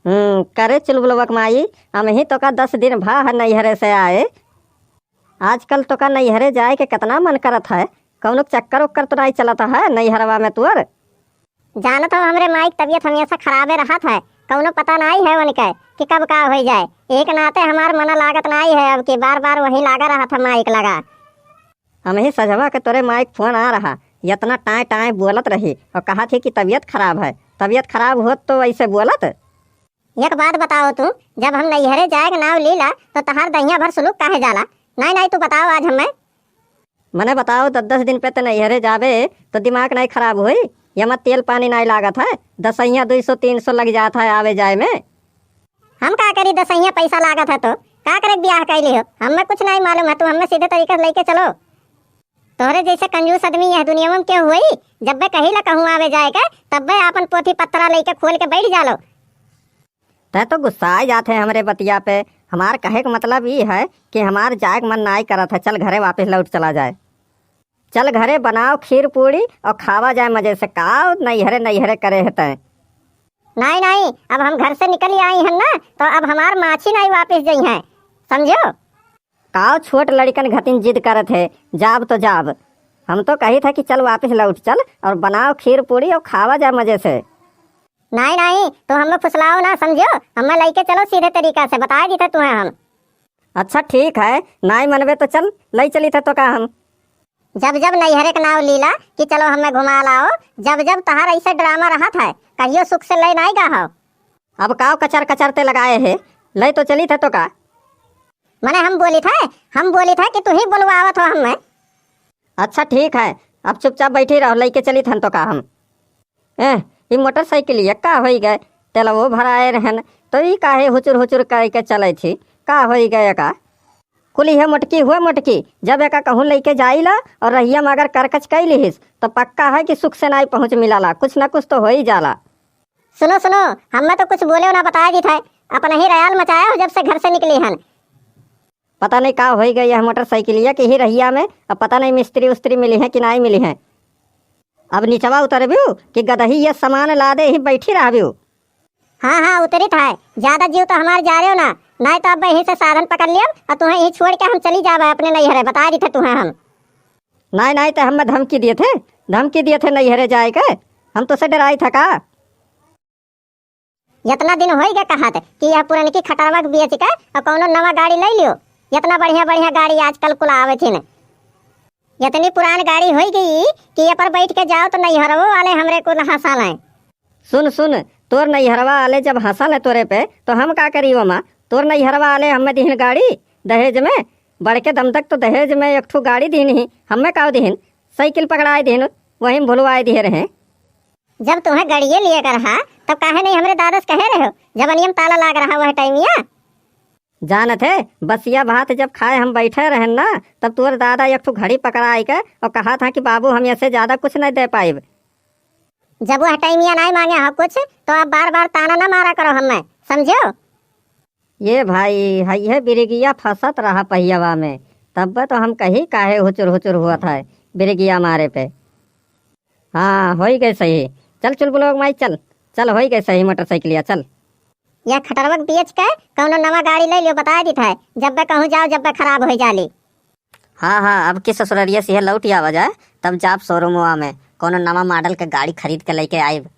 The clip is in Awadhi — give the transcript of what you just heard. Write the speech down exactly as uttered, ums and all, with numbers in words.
हम्म, करे चुलबुलवा के माई, हमही तोका दस दिन भा है नैहरे से आए। आजकल तोका नैहरे जाए के केतना मन करत है, कौनो चक्कर उक्कर तो नाई चलत है नैहरवा में तोर? जानत हो, हमरे माई के तबियत हमेशा खराबे रहत है, कौनो पता नाई है उनके कि कब का होइ जाए। एक नाते हमार मन लागत नाई है, अब की बार बार वहीं लागा रहत है माई के लगा। हमही सझवा के तोरे माई के फोन आ रहा, यतना टाँय टाँय बोलत रही और कहत ही कि तबियत खराब है। तबियत खराब होत तो ऐसे बोलत? एक बात बताओ तू, जब हम नैहरे जाए के नाव लीला तो तहार दहिया भर सुलूक काहे जाला? नाई नाई, तू बताओ आज हमें। मने बताओ, दस दस दिन पे ते नैहरे जाबे तो दिमाग नाई खराब होई? यमा तेल पानी नाई लागत है, दसैया दुई सौ तीन सौ लग जात है आवे जाए में। हम का करी, दसैया पैसा लागत है तो का करे, ब्याह कैली हो, हमें कुछ नाई मालूम है, तू हमें सीधे तरीके से लेके चलो। तोहरे जैसे कंजूस आदमी यह दुनिया में क्यों हुई? जब्बे कही ला कहूँ आवे जाए के, तब्बे आपन पोथी पत्रा लेके खोल के बैठ जालो। तै तो गुस्सा जात है हमरे बतिया पे। हमार कहे के मतलब ई है कि हमार जाए के मन नाई करत है, चल घरे वापस लौट चला जाए। चल घरे बनाओ खीर पूड़ी और खावा जाए मजे से। काव नैहरे नैहरे करे है तै? नाई नाई, अब हम घर से निकल आई हन ना, तो अब हमार माछी नाई वापस जइहैं, समझो? काव छोट लड़िकन घतिन जिद करत है, जाब तो जाब। हम तो कही था कि चल वापस लौट चल और बनाओ खीर पूड़ी और खावा जाए मजे से। नाई नाई, तू हमें फुसलाओ ना, समझो, हमें लेके चलो सीधे तरीका से, बताए दी था तुम्हें हम। अच्छा ठीक है, नाई मनबे तो चल, लई चली था तोका हम। जब जब नैहरे के नाव लीला कि चलो हमें घुमा लाओ, जब जब तहार ऐसे ड्रामा रहत है, कहियो सुख से ले नाई गा हो। अब काव कचर कचर ते लगाए है, ले तो चली थे तोका। मने हम बोली थे, हम बोली थे कि तू ही बोलवावत हो हमें। अच्छा ठीक है, अब चुपचाप बैठी रहो, लेके चली थन तोका हम। एह, ई मोटरसाइकिलिया का होई गए? तेलवो भराए रहन, तो ई काहे हुचुर हुचुर करके चले थी? का होई गए का? कुल इहे मोटकी हुए मोटकी, जब एका कहूँ लेके जाइला और रहिया में अगर करकच कई लिहिस, तो पक्का है कि सुख से नाई पहुँच मिलाला, कुछ ना कुछ तो हो ही जाला। सुनो, सुनो, हमें तो कुछ बोले ना बताए दी थे, अपना ही रयाल मचाया हो जब से घर से निकली हन। पता नहीं का होई गई यह मोटरसाइकिलिया के ही रहिया में, अब पता नहीं मिस्त्री उस्त्री मिली हैं कि नाई मिली हैं। अब निचवा उतरब्यू कि गदही ये सामान लादे ही बैठी रहब्यू। हाँ, हाँ, उतरित है। ज्यादा जीव तो हमार जा रहे हो ना, नाई तो अब यहीं से साधन पकड़ लियब और तुम्हें यहीं छोड़ के हम चली जाबे अपने नैहरे, बता दी थे तुम्हें हम। नाई, नाई, तो हमें धमकी दिए थे, धमकी दिए थे नैहरे जाए के, हम तो से डराई था का? इतना दिन होई गए कहत कि यह पुरनकी खटरवा के बेच के और कौनो नवा गाड़ी ले लियो। इतना बढ़िया बढ़िया गाड़ी आजकल कुल आवे थी न। इतनी पुरान गाड़ी होई गई कि ये पर बैठ के जाओ तो नैहरवो वाले हमरे को हंसा लें। सुन, सुन, तोर नैहरवा वाले जब हंसा ले तोरे पे, तो हम का करी ओमा? तोर नैहरवा वाले हमें दिहिन गाड़ी दहेज में, बड़के दम तक तो दहेज में एक ठो गाड़ी दिहिन ही, हमें का दिहिन? साइकिल पकड़ाए दिहिन, वहीं भुलवाए दिए रहे। जब तुम्हें गड़िए लिए कर रहा, तब काहे नहीं हमरे दादा से कहे रहे हो, जब अनियम ताला लाग रहा वह टाइमिया? जानत है, बसिया भात जब खाए हम बैठे रहन ना, तब तोर दादा एक ठो घड़ी पकड़ाई के और कहा था कि बाबू, हम ऐसे ज्यादा कुछ नहीं दे पाइब। जब वह टाइमिया नहीं मांगे हो कुछ, तो अब बार बार ताना ना मारा करो हमें, समझो? ये भाई, हइये बिरिगिया फंसत रहा पहियावा में, तब तो हम कही काहे हुचुर हुचुर हुआ था बिरिगिया मारे पे। हाँ, होई गए सही। चल चुलबुलवा के माई, चल, चल, होई गए सही मोटरसाइकिलिया, चल। यह खटरवा के बेच के कौनो नवा गाड़ी ले लियो, बता दी था, जब बे कहूँ जाओ, जब बे खराब हो जाली। हाँ, हाँ, अब की ससुररिया से लौट आवा जाए, तब जाब शोरूमवा में कौनो नवा मॉडल के गाड़ी खरीद के लेके आइब।